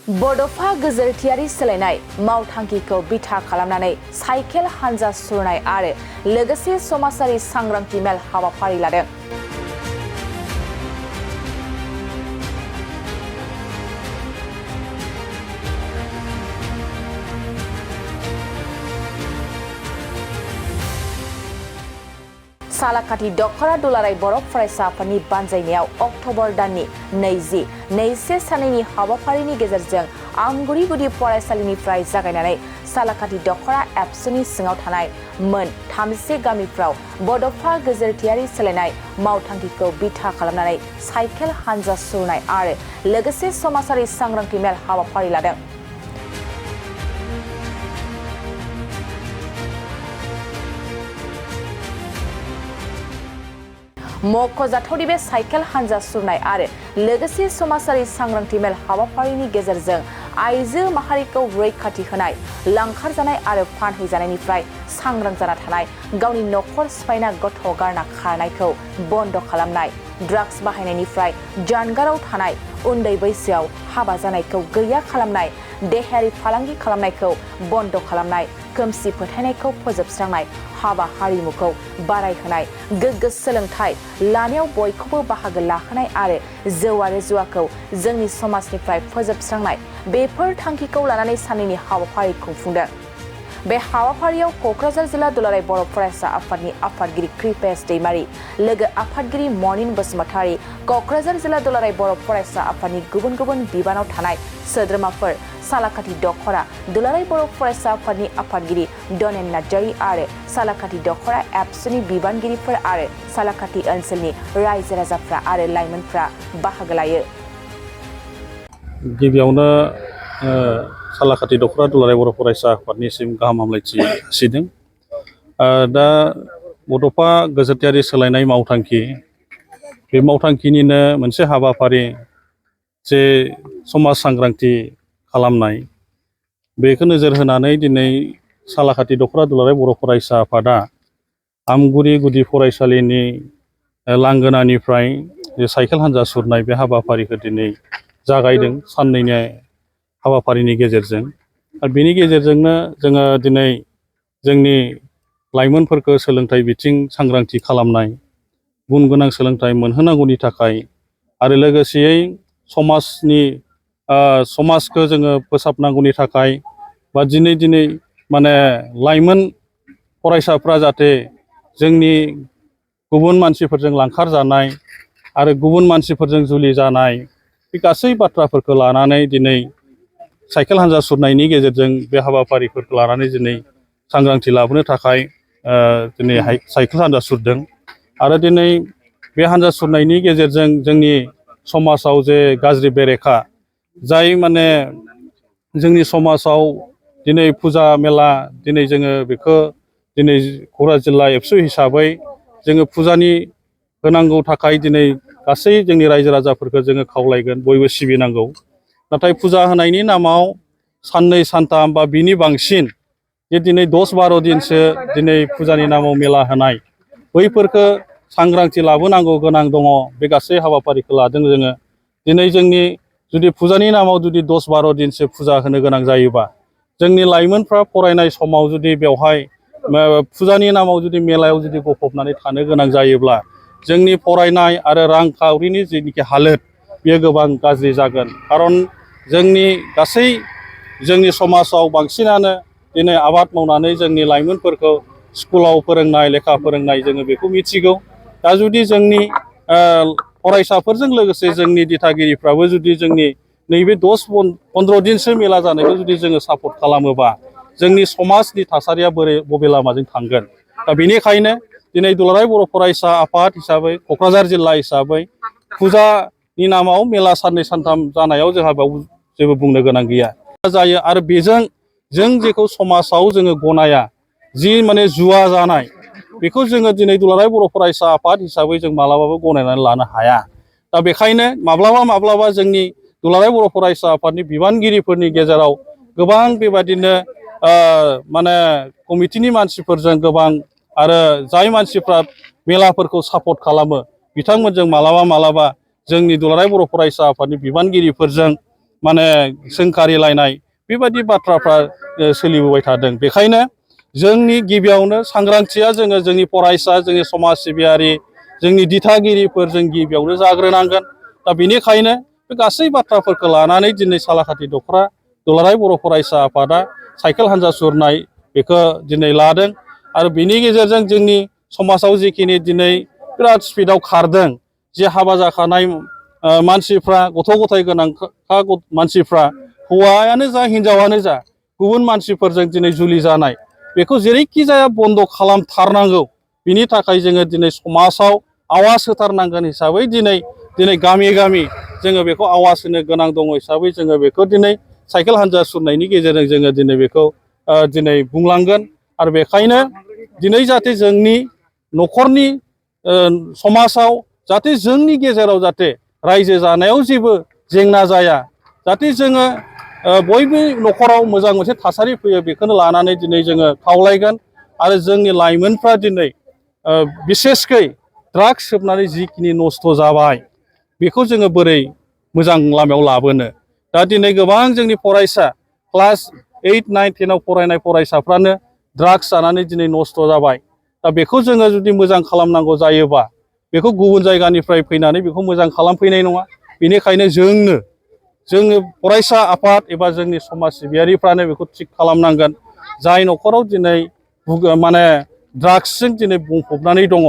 बड'फा गोजोरथियारि सोलायनाय मावथांखिखौ बिथा खालामनानै साइकेल हानजा सुरनाय आरो लोगोसे समाजारि सांग्रांथि मेल हाबाफारि लादों। सालाकाथि दखरा दुलाराय बर'फ फरायसा आफादनि बानजायनायाव अक्ट'बर दाननि 22 साननि हाबाफारिनि गेजेरजों आमगुरि गुदि फरायसालिनिफ्राय जागायनानै सालाकाथि दखरा एबसुनि सिङाव थानाय मोन 30 गामिफ्राव बड'फा गोजोरथियारि सोलायनाय मावथांखिखौ बिथा खालामनानै साइकेल हानजा सुरनाय आरो लोगोसे समाजारि सांग्रांथि मेल हाबाफारि लादों। मख'जाथावदि बे साइकेल हानजा सुरनाय आरो लोगोसे समाजारि सांग्रांथि मेल हाबाफारिनि गेजेरजों आइजो माहारिखौ रैखाथि होनाय, लांखार जानाय आरो फानहैजानायनिफ्राय सांग्रां जाना थानाय, गावनि नखर सिफायना गथ' गारना खारनायखौ बन्द खालामनाय, ड्राग्स बाहायनायनिफ्राय जानगाराव थानाय, उन्दै बैसोआव हाबा जानायखौ गैया खालामनाय, देहायारि फालांगि खालामनायखौ बन्द खालामनाय, खोमसि फोथायनायखौ फोजोबस्रांनाय, हाबा हारिमुखौ बारायहोनाय, गोग्गो सोलोंथाइ लानायाव बयखौबो बाहागो लाहोनाय आरो जौ आरो जुवाखौ जोंनि समाजनिफ्राय फोजोबस्रांनाय बेफोर थांखिखौ लानानै साननैनि हाबाफारि खुंफुंदों। बे हाबाफारियाव क'क्राझार जिल्ला दुलाराय बर' फरायसा आफादनि आफादगिरि कृपेश दैमारि, लोगो आफादगिरि मनिन बसुमतारी, क'क्राझार जिल्ला दुलाराय बर' फरायसा आफादनि गुबुन गुबुन बिबानाव थानाय सोद्रोमाफोर, सालाकाथि दखरा दुलाराय बर' फरायसा आफादनि आफादगिरि डनेन नार्जारी आरो सालाकाथि दखरा एबसुनि बिबानगिरिफोर आरो सालाकाथि ओनसोलनि रायजो राजाफ्रा आरो लाइमोनफ्रा बाहागो लायो। गिबियावनो सालाकाथि दखरा दुलाराय बर' फरायसा आफादनिसिम गाहाम हामलायथि जासिदों। दा बड'फा गोजोरथियारि सोलायनाय मावथांखि, बे मावथांखिनिनो मोनसे हाबाफारि जे समाज सांग्रांथि खालामनाय, बेखौ नोजोर होनानै दिनै सालाकाथि दखरा दुलाराय बर' फरायसा आफादा आमगुरि गुदि फरायसालिनि लांगोनानिफ्राय जे साइकेल हानजा सुरनाय बे हाबाफारिखौ दिनै जागायदों साननैनि हाबाफारिनि गेजेरजों। आरो बेनि गेजेरजोंनो जोङो दिनै जोंनि लाइमोनफोरखौ सोलोंथाइ बिथिं सांग्रांथि खालामनाय, गुन गोनां सोलोंथाइ मोनहोनांगौनि थाखाय आरो लोगोसेयै समाजखौ जोङो फोसाबनांगौनि थाखाय बा दिनै माने लाइमोन फरायसाफ्रा जाहाथे जोंनि गुबुन मानसिफोरजों लांखार जानाय आरो गुबुन मानसिफोरजों जुलि जानाय बे गासै बाथ्राफोरखौ लानानै दिनै साइकेल हानजा सुरनायनि गेजेरजों बे हाबाफारिफोरखौ लानानै दिनै सांग्रांथि लाबोनो थाखाय दिनै साइकेल हानजा सुरदों। आरो दिनै बे हानजा सुरनायनि गेजेरजों जोंनि समाजाव जे गाज्रि बेरेखा जाय माने जोंनि समाजाव दिनै फुजा मेला, दिनै जोङो बेखौ दिनै क'क्राझार जिल्ला एबसु हिसाबै जोङो फुजानि होनांगौ थाखाय दिनै गासै जोंनि रायजो राजाफोरखौ जोङो खावलायगोन, बयबो सिबिनांगौ। नाथाय फुजा होनायनि नामाव साननै सानथाम बा बिनि बांसिन जे दिनै 10-12 दिनसो दिनै फुजानि नामाव मेला होनाय, बैफोरखौ सांग्रांथि लाबोनांगौ गोनां दङ। बे गासै हाबाफारिखौ लादों जोङो। दिनै जोंनि जुदि फुजानि नामाव जुदि 10-12 दिनसो फुजा होनो गोनां जायोबा, जोंनि लाइमोनफ्रा फरायनाय समाव जुदि बेवहाय फुजानि नामाव जुदि मेलायाव जुदि गफबनानै थानो गोनां जायोब्ला जोंनि फरायनाय आरो रांखावरिनि जेनिखि हालोद बेयो गोबां गाज्रि जागोन। खारन जोंनि समाजाव बांसिनानो दिनै आबाद मावनानै जोंनि लाइमोनफोरखौ स्कुलाव फोरोंनाय, लेखा फोरोंनाय जोङो बेखौ मिथिगौ। दा जुदि जोंनि फरायसाफोरजों लोगोसे जोंनि दिथागिरिफ्राबो जुदि जोंनि नैबे 10-15 दिनसो मेला जानायखौ जुदि जोङो सापर्ट खालामोबा जोंनि समाजनि थासारिया बबे लामाजों थांगोन। दा बेनिखायनो दिनै दुलाराय बर' फरायसा आफाद हिसाबै, क'क्राझार जिल्ला हिसाबै फुजानि नामाव मेला साननै सानथाम जानायाव जोंहा बेयाव जेबो बुंनो गोनां गैया जायो। आरो बेजों जों जेखौ समाजाव जोङो गनाया, जि माने जुवा जानाय, बेखौ जोङो दिनै दुलाराय बर' फरायसा आफाद हिसाबै जों मालाबाबो गनायनानै लानो हाया। दा बेखायनो माब्लाबा जोंनि दुलाराय बर' फरायसा आफादनि बिबानगिरिफोरनि गेजेराव गोबां बेबादिनो माने कमिटिनि मानसिफोरजों गोबां आरो जाय मानसिफ्रा मेलाफोरखौ सापर्ट खालामो बिथांमोनजों मालाबा जोंनि दुलाराय बर' फरायसा आफादनि बिबानगिरिफोरजों माने सोंखारिलायनाय बेबायदि बाथ्राफ्रा सोलिबोबाय थादों। बेखायनो जोंनि गिबियावनो सांग्रांथिया जोंनि फरायसा, जोंनि समाज सिबियारि, जोंनि दिथागिरिफोर जों गिबियावनो जाग्रोनांगोन। दा बेनिखायनो बे गासै बाथ्राफोरखौ लानानै दिनै सालाकाथि दख'रा दुलाराय बर' फरायसा आफादा साइकेल हान्जा सुरनाय बेखौ दिनै लादों। आरो बिनि गेजेरजों जोंनि समाजाव जिखिनि दिनै बिराद स्पिडआव खारदों, जे हाबा जाखानाय मानसिफ्रा, गथ' गथाय गोनां मानसिफ्रा, हौवायानो जा हिनजावानो जा, गुबुन मानसिफोरजों दिनै जुलि जानाय, बेखौ जेरैखि जाया बन्द' खालामथारनांगौ। बिनि थाखाय जोङो दिनै समाजाव आवाज होथारनांगोन हिसाबै दिनै गामि गामि जोङो बेखौ आवाज होनो गोनां दङ हिसाबै जोङो बेखौ दिनै साइकेल हान्जा सुरनायनि गेजेरजों जोङो दिनै बेखौ दिनै बुंलांगोन। आरो बेखायनो दिनै जाहाथे जोंनि न'खरनि समाजाव जाहाथे जोंनि गेजेराव जाहाथे रायजो जानायाव जेबो जेंना जाया, जाहाथे जोङो बयबो न'खराव मोजां मोनसे थासारि फैयो, बेखौनो लानानै दिनै जोङो खावलायगोन। आरो जोंनि लाइमोनफ्रा दिनै बिसेसकै ड्राग्स सोबनानै जिखिनि नस्थ' जाबाय, बेखौ जोङो बोरै मोजां लामायाव लाबोनो। दा दिनै गोबां जोंनि फरायसा क्लास 8, 9, 10आव फरायनाय फरायसाफ्रानो ड्राग्स जानानै दिनै नस्थ' जाबाय। दा बेखौ जोङो जुदि मोजां खालामनांगौ जायोबा, बेखौ गुबुन जायगानिफ्राय फैनानै बेखौ मोजां खालामफैनाय नङा। बेनिखायनो जोङो फरायसा आफाद एबा जोंनि समाज सिबियारिफ्रानो बेखौ थिग खालामनांगोन। जाय न'खराव दिनै माने ड्राग्सजों दिनै बुंफबनानै दङ,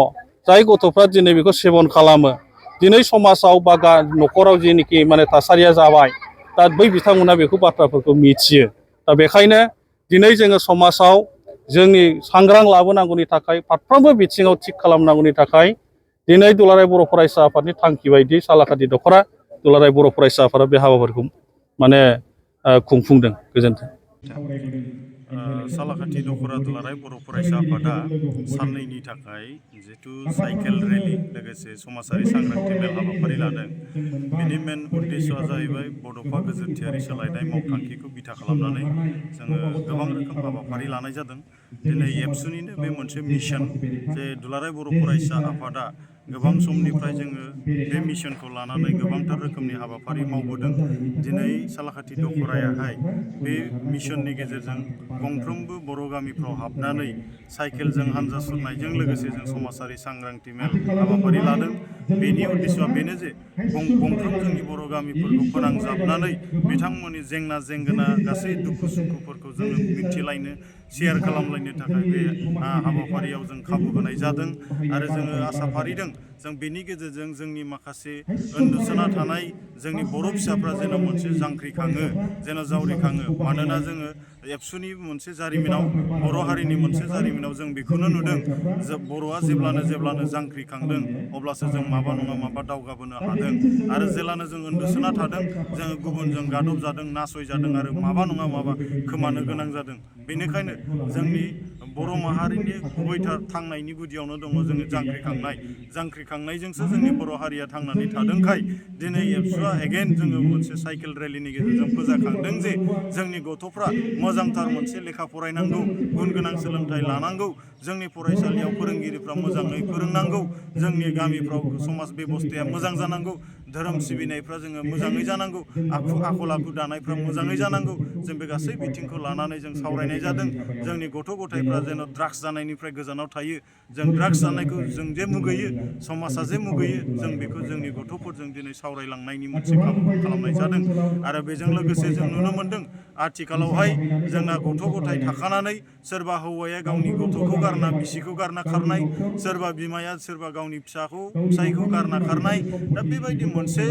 जाय गथ'फ्रा दिनै बेखौ सेबन खालामो, दिनै समाजाव बा न'खराव जेनोखि माने थासारिया जाबाय, दा बै बिथांमोना बेखौ बाथ्राफोरखौ मिथियो। दा बेखायनो दिनै जोङो समाजाव जोंनि सांग्रां लाबोनांगौनि थाखाय, फारफ्रोमबो बिथिङाव थिग खालामनांगौनि थाखाय दिनै दुलाराय बर' फरायसा आफादनि थांखि बायदि सालाकाथि दख'रा दुलाराय बर' फरायसा आफादा बे हाबाफारिखौ माने खुंफुंदों। गोजोन्थों। सालाकाथि दख'रा दुलाराय बर' फरायसा आफादा साननैनि थाखाय जिहेथु साइकेल रेलि लोगोसे समाजारि सांग्रांथि मेल हाबाफारि लादों। बेनि मेन उद्देশ্যआ जाहैबाय बड'फा गोजोरथियारि सोलायनाय मावथांखिखौ बिथा खालामनानै जोङो गोबां रोखोम हाबाफारि लानाय जादों। दिनै एबसुनिनो बे मोनसे मिशन, जे दुलाराय बर' फरायसा आफादा गोबां समनिफ्राय जोङो बे मिशनखौ लानानै गोबांथार रोखोमनि हाबाफारि मावबोदों। दिनै सालाकाथि दख'रायाहाय बे मिशननि गेजेरजों गंफ्रोमबो बर' गामिफ्राव हाबनानै साइकेलजों हान्जा सुरनायजों लोगोसे जों समाजारि सांग्रांथि मेल हाबाफारि लादों। बेनि उद्देশ্যआ बेनो जे गंफ्रोम जोंनि बर' गामिफोरखौ फोनांजाबनानै बिथांमोननि जेंना जेंगोना गासै दुखु सुखुफोरखौ जोङो मिथिलायनो, शेयार खालामलायनो थाखाय बे हाबाफारियाव जों खाबु होनाय जादों। आरो जोङो आसा फारिदों जों बेनि गेजेरजों जोंनि माखासे उन्दुसोना थानाय जोंनि बर' फिसाफ्रा जेन' मोनसे जांख्रिखाङो, जेन' जावरिखाङो। मानोना जोङो एबसुनि मोनसे जारिमिनाव, बर' हारिनि मोनसे जारिमिनाव जों बेखौनो नुदों, बर'आ जेब्लानो जांख्रिखांदों, अब्लासो जों माबा नङा माबा दावगाबोनो हादों। आरो जेब्लानो जों उन्दुसोना थादों, जोङो गुबुनजों गादब जादों, नासयजादों आरो माबा नङा माबा खोमानो गोनां जादों। बेनिखायनो जोंनि बर' माहारिनि गुबैथार थांनायनि गुदियावनो दङ जोङो जांख्रिखांनायजोंसो जोंनि बर' हारिया थांनानै थादोंखाय दिनै एबसुआ एगेन जोङो मोनसे साइकेल रेलिनि गेजेरजों फोजाखांदों जे जोंनि गथ'फ्रा मोजांथार मोनसे लेखा फरायनांगौ, गुन गोनां सोलोंथाइ लानांगौ, जोंनि फरायसालियाव फोरोंगिरिफ्रा मोजाङै फोरोंनांगौ, जोंनि गामिफ्राव समाज बेबस्थाया मोजां जानांगौ, धोरोम सिबिनायफ्रा जोङो मोजाङै जानांगौ, आखल आखु दानायफ्रा मोजाङै जानांगौ। जों बे गासै बिथिंखौ लानानै जों सावरायनाय जादों। जोंनि गथ' गथायफ्रा जेन' ड्राग्स जानायनिफ्राय गोजानाव थायो। जों ड्राग्स जानायखौ जों जे मुगैयो, समाजा जे मुगैयो, जों बेखौ जोंनि गथ'फोरजों दिनै सावरायलांनायनि मोनसे खाबुखौ खालामनाय जादों। आरो बेजों लोगोसे जों नुनो मोनदों आथिखालावहाय जोंना गथ' गथाय थाखानानै सोरबा हौवाया गावनि गथ'खौ गारना, बिसिखौ गारना खारनाय, सोरबा बिमाया सोरबा गावनि फिसायखौ गारना खारनाय। दा बेबायदि मोनसे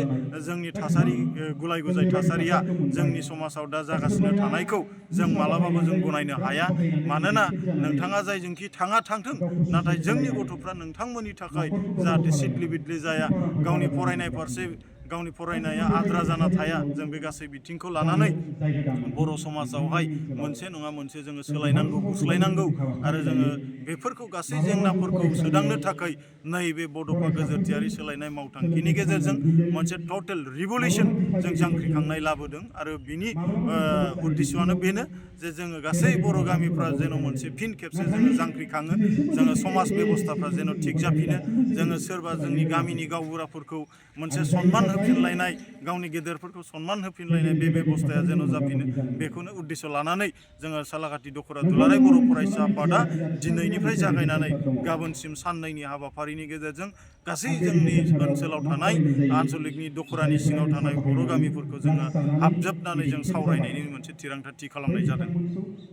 जोंनि थासारि, गुलाय गुजाय थासारिया जोंनि समाजाव दा जागासिनो थानायखौ जों मालाबाबो जों गनायनो हाया। मानोना नोंथाङा जायजोंखि थाङा थांथों, नाथाय जोंनि गथ'फ्रा नोंथांमोननि थाखाय जाहाथे सिदलि बिदलि जाया, गावनि फरायनाय फारसे गावनि फरायनाया आद्रा जाना थाया, जों बे गासै बिथिंखौ लानानै बर' समाजावहाय मोनसे नङा मोनसे जोङो सोलायनांगौ, गुस्लायनांगौ। आरो जोङो बेफोरखौ गासै जेंनाफोरखौ सोदांनो थाखाय नैबे बड'फा गोजोरथियारि सोलायनाय मावथांखिनि गेजेरजों मोनसे टटेल रिभलिउसन जों जांख्रिखांनाय लाबोदों। आरो बिनि उद्देশ্যआनो बेनो जे जोङो गासै बर' गामिफ्रा जेन' मोनसे फिन खेबसे जोङो जांख्रिखाङो, जोङो समाज बेबस्थाफ्रा जेन' थिग जाफिनो, जोङो सोरबा जोंनि गामिनि गावबुराफोरखौ मोनसे सनमान होफिनलायनाय गावनि गेदेरफोरखौ सनमान होफिनलायनाय बे बेबस्थाया जेन' जाफिनो बेखौनो उद्देश्य लानानै जोङो सालाकाथि दख'रा दुलाराय बर' फरायसा आफादा दिनैनिफ्राय जागायनानै गाबोनसिम साननैनि हाबाफारिनि गेजेरजों गासै जोंनि ओनसोलाव थानाय आन्सलिकनि दख'रानि सिङाव थानाय बर' गामिफोरखौ जोङो हाबजोबनानै जों सावरायनायनि मोनसे थिरांथा थि खालामनाय जादों।